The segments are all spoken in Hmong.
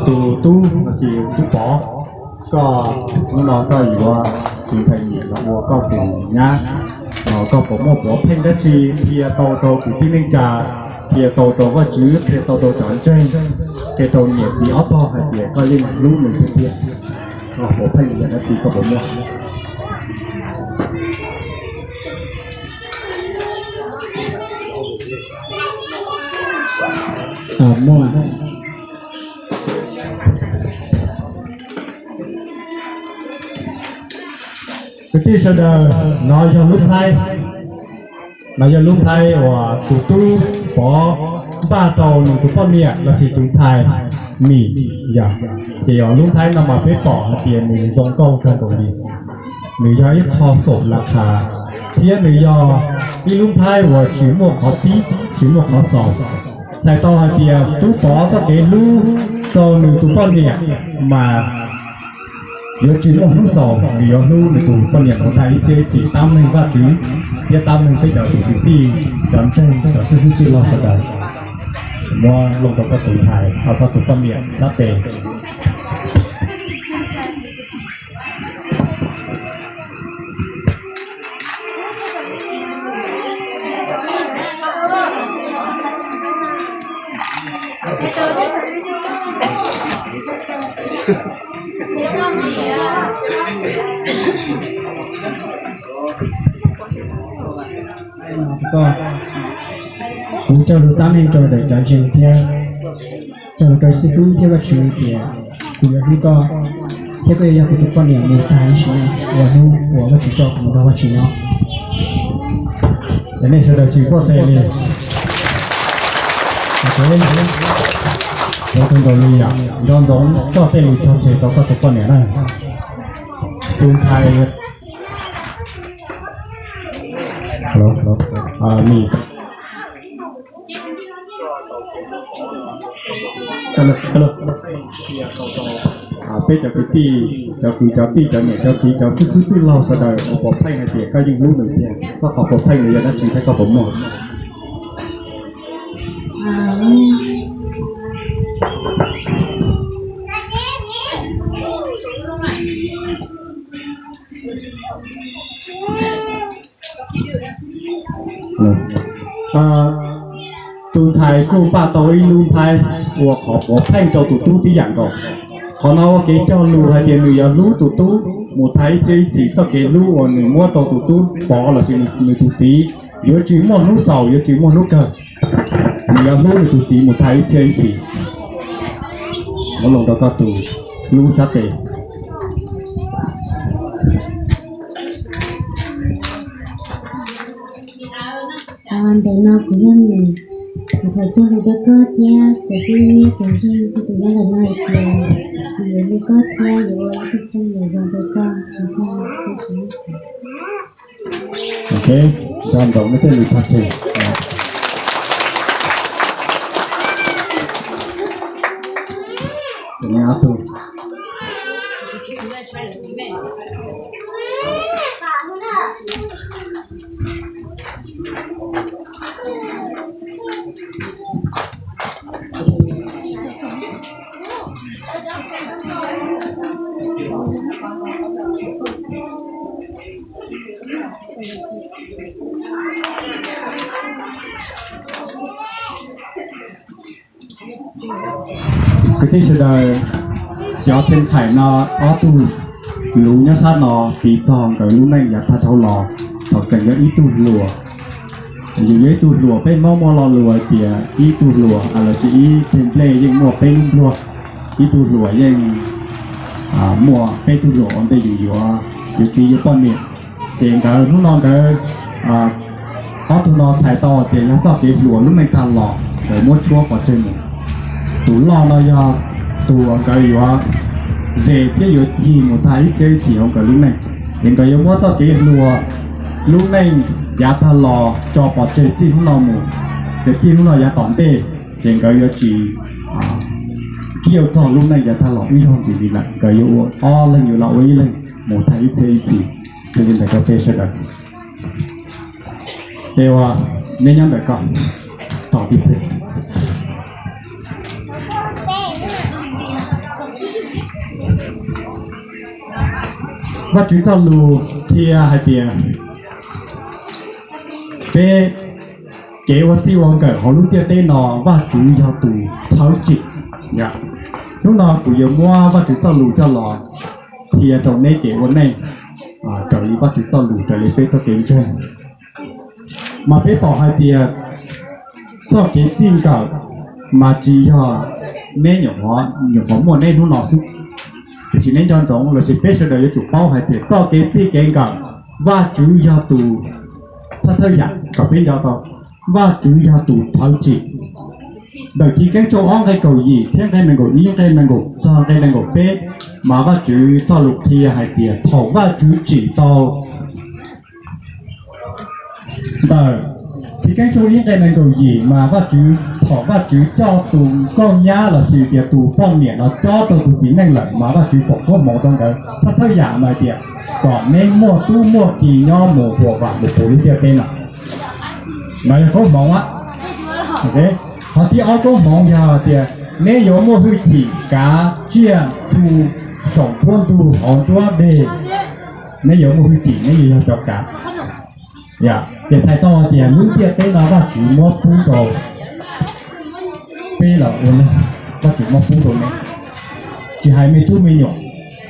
Tus tub los sis tub Pov, koj hnub no koj yuav tus ntxhais niam los ua koj tus nyab, koj puas muaj puav pheej dab tsi qhia tau rau kwv tij neej tsa, qhia tau rau Vajtswv, qhia tau rau cov ntseeg, qhia rau niam txiv ob tog hais tias koj yeej hlub nws tiag tiag? Koj puav pheej yam dab tsi koj puas muaj? Muaj. Kwv tij sawv daws, no yog lub nplhaib, no yog lub nplhaib uas tus tub Pov npaj rau nws tus poj niam los sis tus ntxhais Mim yom. Ces yog lub nplhaib no mas peb pom hais tias nws zoo nkauj kawg nkaus li. Nws yog ib qho xaum las khas, thiab nws yog ib lub nplhaib uas tsis muaj qhov pib, tsis muaj qhov xaus. Txhais tau hais tias tub Pov txoj kev hlub rau nws tus poj niam mas yuav tsis muaj hnub xaus, nws yuav hlub nws tus poj niam mus tag ib txhiab ib txhis. Tab meeg Vajtswv thiab tab meeg peb cov kwv tij, cov ntseeg, cov xib hwb txwj laug sawv daws, muab looj rau koj tus ntxhais, koj tus poj niam sab tes. Kuv cog lus tab meeg rau ntawm cov ntseeg thiab cog lus rau xib hwb thiab Vajtswv tias kuv yuav hlub koj, thiab koj yuav yog kuv tus poj niam mus tag ib sim neej, ua hnub uas Vajtswv coj kuv mus nrog Vajtswv nyob. Ces nej sawv daws tsis quaj tes li. Nrov kawg nkaus li yom, nco ntsoov coj tej lus cog tseg rau koj tus poj niam na. Tus ntxhais, Mim, peb cov kwv tij, cov kwv cov tij, cov niam cov txiv, cov xib hwb txwj laug sawv daws puav pheej hais tias koj yeej hlub nws thiab, koj qhov puav pheej nws yog dab tsi thiab koj puas muaj? Tus ntxhais kuj npaj tau ib lub nplhaib ua qhov puav pheej rau tus tub tib yam nkaus. Qhov no ua kev cog lus hais tias nws yuav hlub tus tub mus tag ib txhiab ib txhis. Txoj kev hlub uas nws muab rau tus tub Pov los sis nws tus txiv yuav tsis muaj hnub xaus, yuav tsis muaj hnub kawg. Nws yuav hlub nws tus txiv mus tag ib txhiab ib txhis. Muab looj rau koj tus hlub sab tes. Ntawm no kuv yog Mim, kuv thov cog lus rau koj thiab cov tib neeg, cov ntseeg, kuv tus nyab ntawm no hais tias kuv yuav hlub koj thiab yuav ua ib tug poj niam zoo rau koj tsis tag. Ok, nco ntsoov nej tej lus cog tseg. Ob tug. Kwv tij sawv daws, cov theej thaim no ob tug luv nyob sab no piv txog nkawd lub neej yav tag dhau los, thaum tseem yog ib tug hluas. Yus yog ib tug hluas, peb Hmoob muaj lo lus hais tias ib tug hluas los sis ib teg nplej yeej muaj peb lub npluag. Ib tug hluas yeej muaj peb tug hluas ua ntej yus yuav yuav txiv yuav poj niam. Ces nkawd hnub no nkawd ob tug no txhais tau tias yog txoj kev hluas lub neej tag los nkawd muab tshuab pov tseg mus. Tus loj no yog tus uas nkawd yuav zes thiab yuav cig mus tag ib txhiab ib txhis hauv nkawd lub neej. Ces nkawd yuav muab txoj kev hluas lub neej yav tag los tso pov tseg txij hnub no mus, ces txij hnub no yav tom ntej ces nkawd yuav tsis kiaj txog lub neej yav tag los ib zaug ntxiv li lawm. Nkawd yuav ua ob leeg yuav los ua ib leeg mus tag ib txhiab ib txhis. Yog li ntawd rau peb sawv daws, ces ua, neb nyob ntawm ko, tom tib plig. Vajtswv txoj lus qhia hais tias peb kev ua txij ua nkawm hauv lub ntiaj teb no Vajtswv yog tus thawv tsim. Hnub no kuv yuav muab Vajtswv txoj lus coj los qhia rau neb kev ua neej raws li Vajtswv txoj lus, raws li peb txoj kev ntseeg. Mas peb pom hais tias txoj kev txij nkawm mas tsis yog neb nyuam qhuav muaj neb hnub no xwb, tiam sis neb nco ntsoov lossis peb sawv daws yuav tsum paub hais tias txoj kev txij kev nkawm Vajtswv yog tus thawj thawj yam kom peb nco tau, Vajtswv yog tus thawv tsim. Ntawm Chivkeeb tshooj ob nqe kaum yim thiab nqe nees nkaum ib, nqe nees nkaum txog nqe nees nkaum peb, mas Vajtswv txoj lus qhia hais tias thaum Vajtswv tsim tau Ntawm Chivkeeb tshooj ib nqe nees nkaum yim mas Vajtswv, thaum Vajtswv coj tus nkauj nyab lossis tias tus poj niam no cob rau tus txiv neej lawm mas Vajtswv foom koob hmoov rau nkawd. Thawj thawj yam mas tias kom neb muaj tub muaj ki nyob mus huam vam mus puv lub ntiaj teb no. No yog koob hmoov. Qhov thib ob koob hmoov yog tias neb yuav muaj hwj chim kav tsiaj txhu saum nruab ntug hauv nruab dej. Neb yuav muaj hwj chim, neb yuav yog cov kav. Ces txhais tau hais tias lub ntiaj teb no Vajtswv muab pub rau peb los ua neeg, Vajtswv muab pub rau neb. Tsis hais me tub me nyuam,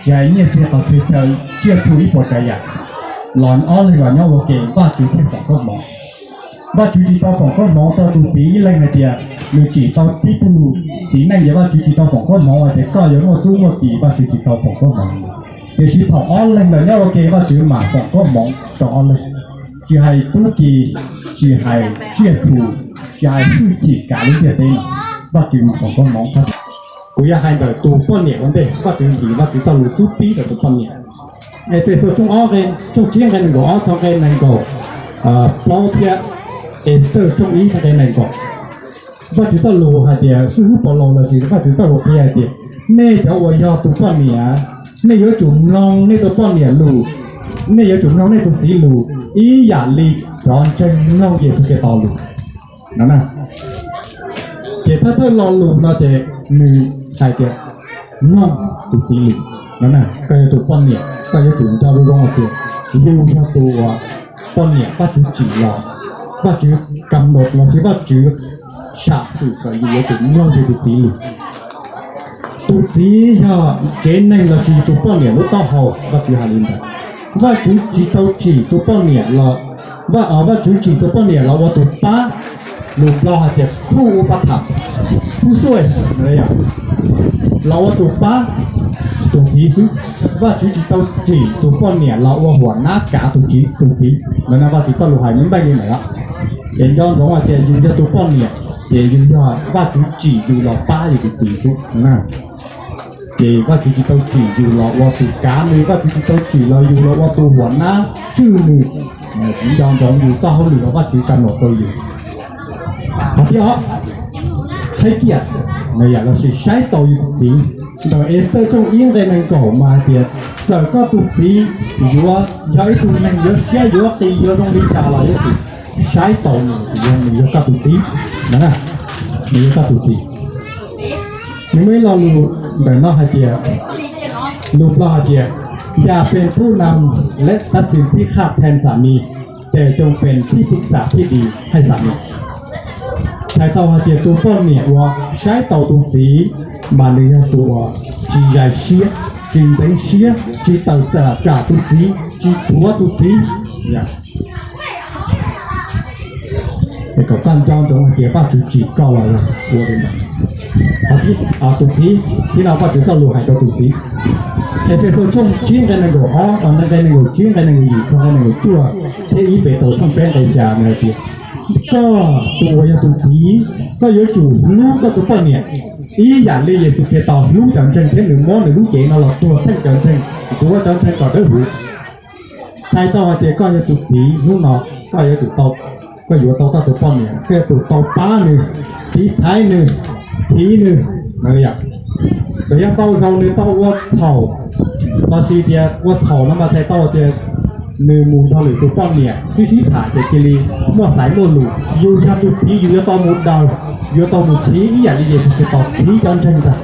tsis hais nyiaj txiag qhov txhia chaw, tsiaj txhu ib puas tsav yam, los ob leeg los nyob ua ke Vajtswv thiaj foom koob hmoov. Vajtswv tsis tau foom koob hmoov rau tus txiv ib leeg hais tias nws tsim tau tib tug txiv neej ces Vajtswv tsis tau foom koob hmoov hais tias koj yuav muaj tub muaj ki, Vajtswv tsis tau foom koob hmoov. Tiam sis thaum ob leeg los nyob ua ke Vajtswv mam foom koob hmoov rau ob leeg. Tsis hais tub ki, tsis hais tsiaj txhu, tsis hais hwj chim kav lub ntiaj teb no, Vajtswv mam foom koob hmoov. Kuv yuav hais ntawm tus poj niam ua ntej, Vajtswv ntim Vajtswv txoj lus xub pib rau tus poj niam. Efexus tshooj ob, tshooj tsib nqe nees nkaum ob txog nqe nees nkaum plaub thiab Estees tshooj ib nqe nees nkaum. Vajtswv txoj lus hais tias, xib hwb Paulus lossis Vajtswv txoj lus qhia hais tias, nej cov uas yog tus poj niam, nej yuav tsum mloog nej tus poj niam lus, nej yuav tsum mloog nej tus txiv lus ib yam li cov ntseeg mloog Yexus Khetos lus no. Ces thawj thawj lo lus no ces nws hais tias mloog tus txiv lus no. Koj yog tus poj niam, koj yuav tsum nco zoo zoo hais tias yus yog tus uas poj niam Vajtswv tsim los, Vajtswv kam noj lossis Vajtswv sam hwm kom yus yuav tsum mloog yus tus txiv lus. Tus txiv yog tsev neeg lossis tus poj niam lub taub hau, Vajtswv hais li ntawd. Vajtswv tsis tau tsim tus poj niam los, Vajtswv tsim tus poj niam los ua tus pab, lus Nplog hais tias khu u pa tham, khu xuj, los ua tus pab tus txiv xwb. Vajtswv tsis tau tsim tus poj niam los ua huam nab kav tus txiv, tus txiv. Ntawm no Vajtswv txoj lus hais meej meej li ntawd. Ces nco ntsoov hais tias yus yog tus poj niam ces yus yog Vajtswv tsim yus los pab yus tus txiv xwb. Ces Vajtswv tsis tau tsim yus los ua tus kav nws, Vajtswv tsis tau tsim los yus los ua tus huam nab tswj nws. Nco ntsoov yus txoj hauj lwm uas Vajtswv kam noj rau yus. Qhov thib ob, qhib ciam, yam lossis saib taus yus tus txiv. Ntawm Estees tshooj ib nqe nees nkaum mas hais tias txawm koj tus txiv yuav yog ib tug neeg yuav siab yuav qis yuav zoo li cas los yuav tsum saib taus nws, nws yog koj tus txiv. Nws yog koj tus txiv. Nws muaj ib lo lus ntawm no hais tias, lus Nplog hais tias,อย่าเป็นผู้นำและตัดสินที่ขาดแคลนสามี แต่จงเป็นที่ปรึกษาที่ดีให้สามี Txhais tau hais tias tus poj niam uas saib taus tus txiv mas nws yog tus uas tsis zais siab, tsis ntxeev siab, tsis tawm tsam tus txiv, tsis thuav tus txiv. Kom koj nco ntsoov hais tias Vajtswv tsim koj los yog ua li ntawd. Tus txiv, thib no Vajtswv txoj lus hais rau tus txiv. Efexus tshooj tsib nqe nees nkaum ob, nqe nees nkaum tsib, nqe nees nkaum yim txog nqe nees nkaum cuaj, thiab ib Petus tshooj peb nqe xya nws hais tias, koj tus uas yog tus txiv, koj yuav tsum hlub koj tus poj niam ib yam li Yexus Khetos hlub cov ntseeg thiab nws muab nws lub cev no los tuag theej cov ntseeg, ntxuav cov ntseeg kom dawb huv. Txhais tau hais tias koj yog tus txiv hnub no, koj yuav tsum tau, koj yuav tau koj tus poj niam, koj yuav tsum tau pab nws, tiv thaiv nws, txhiv nws. Txawm yog tau zaus nws tau ua txhaum, los sis tias ua txhaum no mas txhais tau tias nws mus nrog lwm tus poj niam sib sib tham ces cia li muaj xaiv muaj lus. Yus yog tus txiv yus yuav tau mus daws, yuav tau mus txhiv ib yam li Yexus Khetos txhiv cov ntseeg ntag.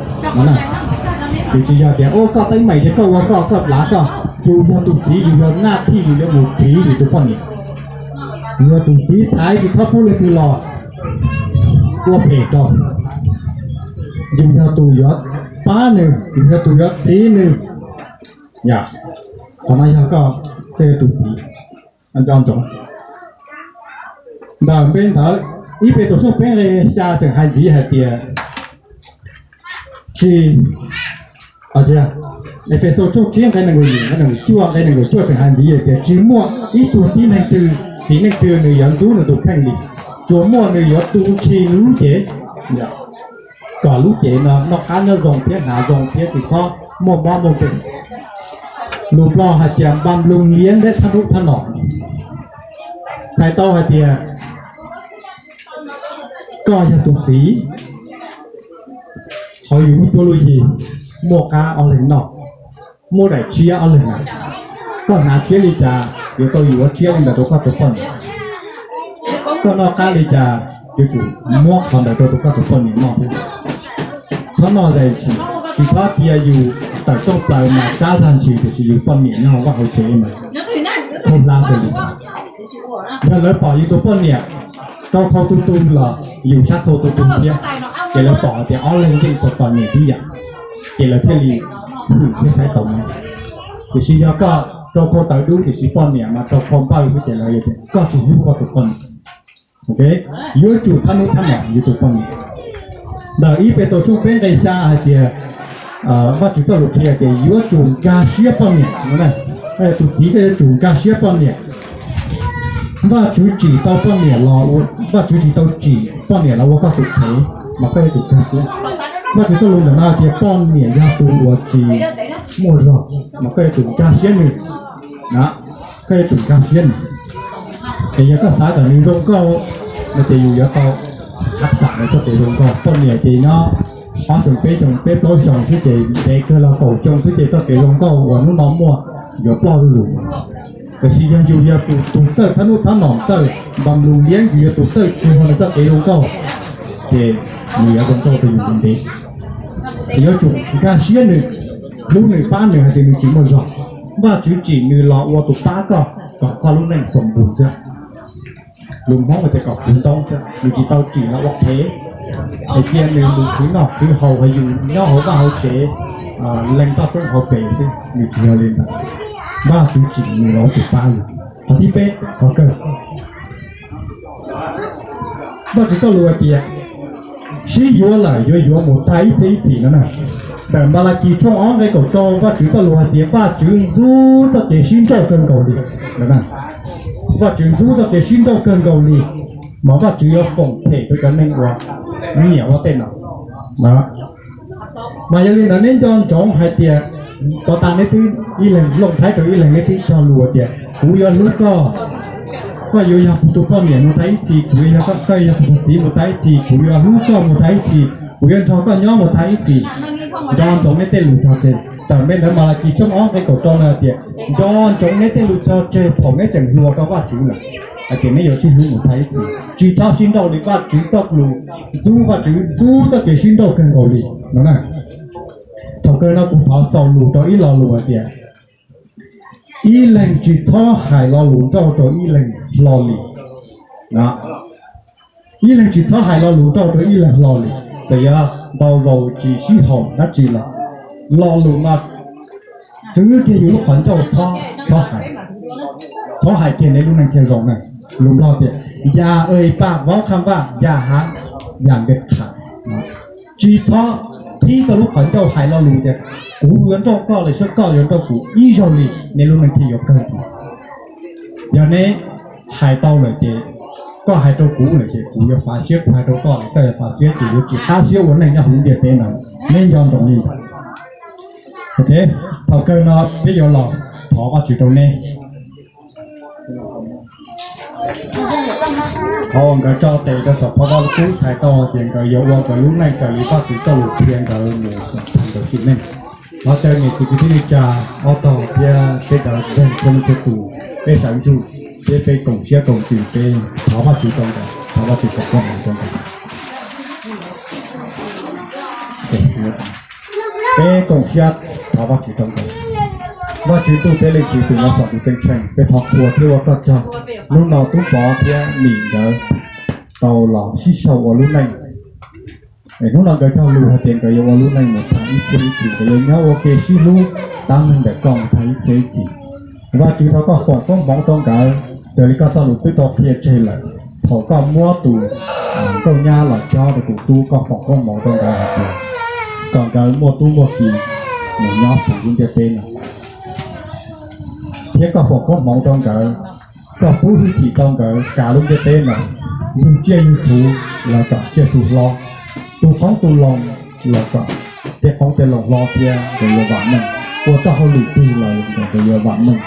Yus tsis yog tias ua koj teeb meem ces koj ua koj, koj lav koj. Yus yog tus txiv, yus yog naj thij yus yuav mus txiv yus tus poj niam. Yus yog tus txiv thaiv, tsis txhob pub leej twg los ua phem rau. Yus yog tus yuav pab nws, yus yog tus yuav txiv nws. Yog, qhov no yog koj, koj yog tus txiv, nco ntsoov. Ntawm npe ntawd, ib Petus tshooj peb nqe xya tseem hais ntxiv hais tias, tsis, Efexus tshooj tsib nqe nees nkaum yim, nqe nees nkaum cuaj, nqe nees nkaum cuaj tseem hais ntxiv hais tias tsis muaj ib tug tib neeg twg, txiv neej twg nws yuav ntxub nws tus kheej li, tsuas muaj nws yuav tu ntshis nws lub cev, kom lub cev no noj qab nyob zoo thiab hnav zoo thiab tsis txhob muaj mob muaj nkeeg. Lus Nplog hais tias npam lug liab nteb thab nub thab nom. Txhais tau hais tias koj yog tus txiv, hauv yus lub cuab lub yig muaj qab ob leeg noj, muaj daim tshiab ob leeg hnav. Koj hnav tshiab li cas yuav tau yuav tshiab li ntawd rau koj tus poj niam. Koj noj qab li cas yuav tsum muab qhov ntawd rau koj tus poj niam noj thiab. Txhob noj zais tsis, tsis txhob cia yus tawm rooj plaws mas tsab zag ntshis tiam sis yus poj niam nyob hauv vaj hauv tsev mas khaub hlab kawg li. Yog lawv pom yus tus poj niam rau khau tu tu los yus sab khau tu tu thiab, ces lawv pom tias ob leeg yeej tau poj niam tib yam, ces lawv thiaj li hwm thiab saib taus no. Tiam sis yog koj rau khau tawv dub tiam sis poj niam mas rau khau npawj xwb ces lawv tias koj tsis hlub koj tus poj niam. Yuav tsum thab nub thab nom yus tus poj niam. Ntawm ib Petus tshooj peb nqe xya hais tias, Vajtswv txoj lus qhia tias yuav tsum nkag siab poj niam no. Tus txiv koj yuav tsum nkag siab poj niam. Vajtswv tsim tau poj niam los, Vajtswv tsis tau tsim poj niam los ua koj tus txhev, mas koj yuav tsum nkag siab. Vajtswv txoj lus ntawm no tias poj niam yog tus uas tsis muaj zog, mas koj yuav tsum nkag siab nws. Koj yuav tsum nkag siab nws. Es yog koj xav kom nws zoo nkauj no ces yus yuav tau hab xam nws txoj kev zoo nkauj. Poj niam ces nyob ob xyoos peb xyoos peb plaub xyoos xwb ces ntev kawg los kaum xyoo xwb ces txoj kev zoo nkauj uas hnub no muaj yuav ploj zuj zus. Tiam sis yog yus yog tus txawj thab nub thab nom, txawj npam lug liab, yus yog tus txawj tsuag nws txoj kev zoo nkauj, ces nws yuav zoo nkauj rau yus ntev ntev. Yuav tsum nkag siab nws, hlub nws pab nws hais tias nws tsis muaj zog. Vajtswv tsim nws los ua tus pab koj kom koj lub neej xoom npus xwb. Lus Hmoob tias kom puv ntoob xwb, nws tsis tau tsim los ua qhev. Es cia nws mus khwv noj khwv haus, hos yus nyob hauv vaj hauv tsev, lees toj roob hauv pes xwb, nws tsis yog li ntawd. Vajtswv tsim nws los ua tus pab yus. Qhov thib peb, qhov kawg, Vajtswv txoj lus hais tias sib yuav lawm yuav yuav mus tag ib txhis ib txhis no na. Ntawm Npalakis tshooj ob nqe kaum rau, Vajtswv txoj lus hais tias Vajtswv ntxub txoj kev sib nrauj kawg nkaus li. Vajtswv ntxub txoj kev sib nrauj kawg nkaus li, mas Vajtswv yuav foom phem rau cov neeg uas nyiam ua tej no. Mas yog li ntawd neb nco ntsoov hais tias, tov tas neb twb ib leeg looj thaib rau ib leeg, neb twb cog lus tias kuv yuav hlub koj, koj yuav yog kuv tus poj niam mus tag ib txhis, kuv yuav yog koj, koj yuav yog kuv tus txiv mus tag ib txhis, kuv yuav hlub koj mus tag ib txhis, kuv yuav nrog koj nyob mus tag ib txhis. Nco ntsoov neb tej lus cog tseg. Tawm npe ntawd Malakis tshooj ob nqe kaum rau no hais tias, nco ntsoov neb tej lus cog tseg thaum neb tseem hluas rau Vajtswv lawm, hais tias neb yuav sib hlub mus tag ib txhis, tsis txhob sib nrauj li. Vajtswv txoj lus ntxub, Vajtswv ntxub txoj kev sib nrauj kawg nkaus li no na. Thaum kawg no kuv thov xaus lus rau ib lo lus hais tias, ib leeg tsis txhob hais lo lus nrauj rau ib leeg hlo li. Ib leeg tsis txhob hais lo lus nrauj rau ib leeg hlo li. Txawm yog ntau zaus tsis sib haum dab tsi los, lo lus no txwv kiag yus lub qhov ncauj, txhob hais, txhob hais kiag neb lub neej thiaj zoo na. Lus Nplog tias, ya ơi bạn võ kham vạ, ya hán, ya nket kham. Tsis txhob thib koj lub qhov ncauj hais lo lus tias kuv yuav nrauj koj los yog koj yuav nrauj kuv, ib zaug li neb lub neej thiaj yuav kawg. Yog neb hais tau lawm ces koj hais rau kuv lawm ces kuv yuav fav siab, kuv hais rau koj lawm koj yuav fav siab, ces yuav tsis qab siab ua neej nyob hauv ntiaj teb no. Neb nco ntsoov li ntawd. Thaum kawg no peb yuav los thov Vajtswv rau neb. Qhov uas nkawd tso tes rau saum phau Vaj Lug Kub txhais tau hais tias nkawd yuav ua nkawd lub neej raws li Vajtswv txoj lus qhia nkawd mus txog nkawd sim neej. Thov caw niam txiv kwv tij neej tsa, ob tog thiab peb cov ntseeg txhua leej txhua tus, peb sawv ntsug thiab peb koom siab koom ntsws, peb thov Vajtswv rau nkawd, thov Vajtswv foom koob hmoov rau nkawd. Peb koom siab thov Vajtswv rau nkawd. Vajtswv ntuj peb leej txiv tus nyob saum ntuj ceeb tsheej, peb thov qhuas thiab ua koj tsaug. Hnub no Tub Pov thiab Mim nkawd tau los sib sau ua lub neej. Hnub no nkawd cog lus hais tias nkawd yuav ua lub neej mus tag ib txhiab ib txhis, nkawd yuav nyob ua ke sib hlub tab meeg ntawm koj mus tag ib txhiab ib txhis. Vajtswv thov koj foom koob hmoov rau nkawd, raws li koj txoj lus twb tau qhia tseg lawm, thaum koj muab tus nkauj nyab los cob rau tus tub, koj foom koob hmoov rau nkawd hais tias kom nkawd muaj tub muaj ki mus nyob puv lub ntiaj teb no. Thiab koj foom koob hmoov rau nkawd, koj pub hwj chim rau nkawd kav lub ntiaj teb no, yug tsiaj yug txhu los kom tsiaj txhu hlob, tu qoob tu loo los kom tej qoob tej loo hlob thiab nkawd yuav vam meej, ua txoj hauj lwm twg los nkawd yuav vam meej,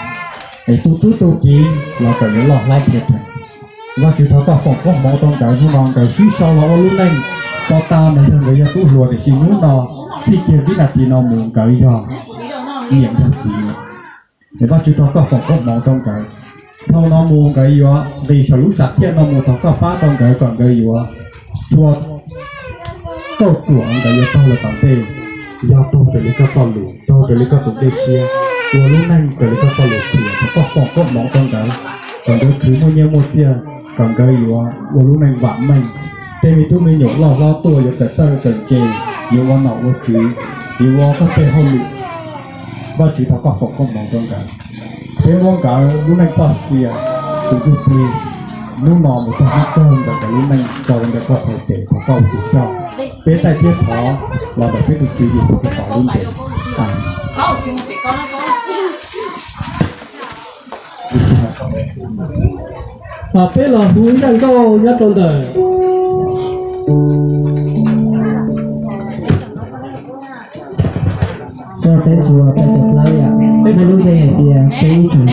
es tu tub tu kiv los kom yuav loj hlob thiab theem. Vajtswv thov koj foom koob hmoov rau nkawd, hnub no nkawd sib sau los ua lub neej, to taub mas yog nkawd yog tub hluas, tiam sis hnub no txij kiag vib nas this no mus nkawd yog niam yog txiv lawm. Es Vajtswv thov koj foom koob hmoov rau nkawd, dhau no mus nkawd yuav nqis saum lub sam thiaj no mus, thov koj pab rau nkawd kom nkawd yuav txhua kauj ruam nkawd yuav taug los tom ntej yog taug raws li koj txoj lus, taug raws li koj tus dej siab, ua lub neej raws li koj txoj lus qhia. Thov koj foom koob hmoov rau nkawd kom nkawd khwv muaj nyiaj muaj txiaj, kom nkawd yuav ua lub neej vam meej, tej me tub me nyuam loj hlob tuaj yuav kawm txawj kawm ntse, yuav ua nom ua tswv, yuav ua koj tej hauj lwm. Vajtswv thov koj foom koob hmoov rau nkawd. Peb muab nkawd lub neej txoj sia, tus ntsuj plig, hnub no mus txog hnub kawg ntawm nkawd lub neej rau ntawm koj txhais tes, thov koj ua tus coj. Peb taij thiab thov los ntawm peb tus Tswv Yexus Khetos lub npe, amees. Peb los hu zaj nkauj nyob rau ntawm Peb tsuas peb caug plaub yom, peb lub npe hais tias peb ib tsoom